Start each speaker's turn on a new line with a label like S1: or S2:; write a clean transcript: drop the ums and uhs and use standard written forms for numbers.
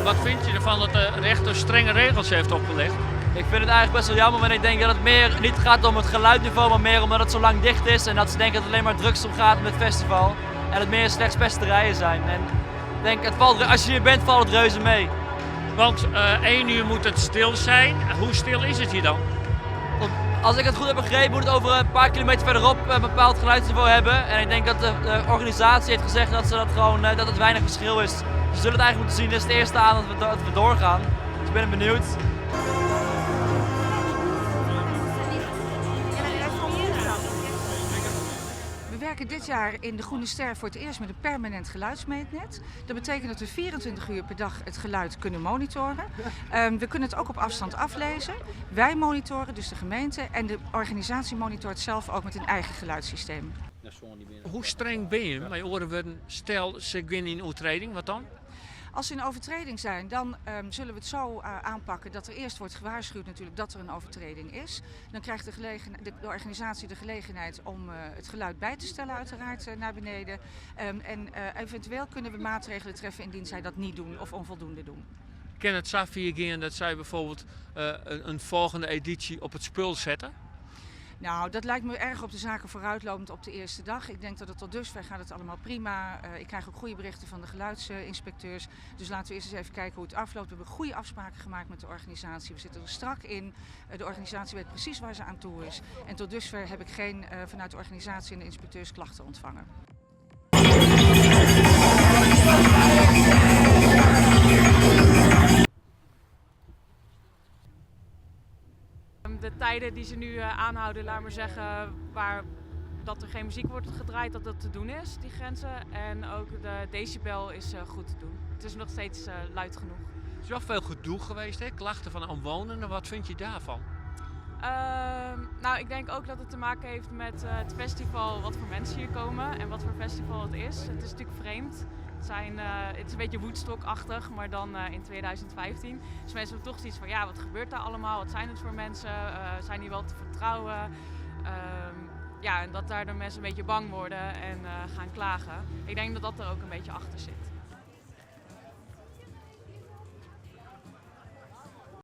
S1: Wat vind je ervan dat de rechter strenge regels heeft opgelegd?
S2: Ik vind het eigenlijk best wel jammer, want ik denk dat het meer niet gaat om het geluidniveau, maar meer omdat het zo lang dicht is en dat ze denken dat het alleen maar drugs om gaat met het festival. En het meer slechts pesterijen zijn. En ik denk, het valt, als je hier bent, valt het reuze mee.
S1: Want 1 uur moet het stil zijn. Hoe stil is het hier dan?
S2: Als ik het goed heb begrepen, moet het over een paar kilometer verderop een bepaald geluidsniveau hebben. En ik denk dat de organisatie heeft gezegd dat, ze dat, gewoon, dat het weinig verschil is. Ze zullen het eigenlijk moeten zien. Dit is de eerste aan dat we doorgaan. Dus ik ben benieuwd.
S3: We werken dit jaar in de Groene Ster voor het eerst met een permanent geluidsmeetnet. Dat betekent dat we 24 uur per dag het geluid kunnen monitoren. We kunnen het ook op afstand aflezen. Wij monitoren, dus de gemeente, en de organisatie monitort zelf ook met een eigen geluidssysteem.
S1: Hoe streng ben je? Mijn oren worden, stel ze gaan in overtreding, wat dan?
S3: Als ze in overtreding zijn, dan zullen we het zo aanpakken dat er eerst wordt gewaarschuwd natuurlijk dat er een overtreding is. Dan krijgt de organisatie de gelegenheid om het geluid bij te stellen uiteraard naar beneden. En eventueel kunnen we maatregelen treffen indien zij dat niet doen of onvoldoende doen.
S1: Kan het zo gaan dat zij bijvoorbeeld een volgende editie op het spul zetten?
S3: Dat lijkt me erg op de zaken vooruitlopend op de eerste dag. Ik denk dat het tot dusver gaat het allemaal prima. Ik krijg ook goede berichten van de geluidsinspecteurs. Dus laten we eerst eens even kijken hoe het afloopt. We hebben goede afspraken gemaakt met de organisatie. We zitten er strak in. De organisatie weet precies waar ze aan toe is. En tot dusver heb ik geen vanuit de organisatie en de inspecteurs klachten ontvangen.
S4: De tijden die ze nu aanhouden, laat maar zeggen, waar dat er geen muziek wordt gedraaid, dat dat te doen is, die grenzen. En ook de decibel is goed te doen. Het is nog steeds luid genoeg.
S1: Er is wel veel gedoe geweest, hè? Klachten van omwonenden. Wat vind je daarvan?
S4: Ik denk ook dat het te maken heeft met het festival, wat voor mensen hier komen en wat voor festival het is. Het is natuurlijk vreemd. Het is een beetje Woodstock-achtig, maar dan in 2015. Dus mensen hebben toch zoiets van, ja, wat gebeurt daar allemaal? Wat zijn het voor mensen? Zijn die wel te vertrouwen? En dat daardoor mensen een beetje bang worden en gaan klagen. Ik denk dat dat er ook een beetje achter zit.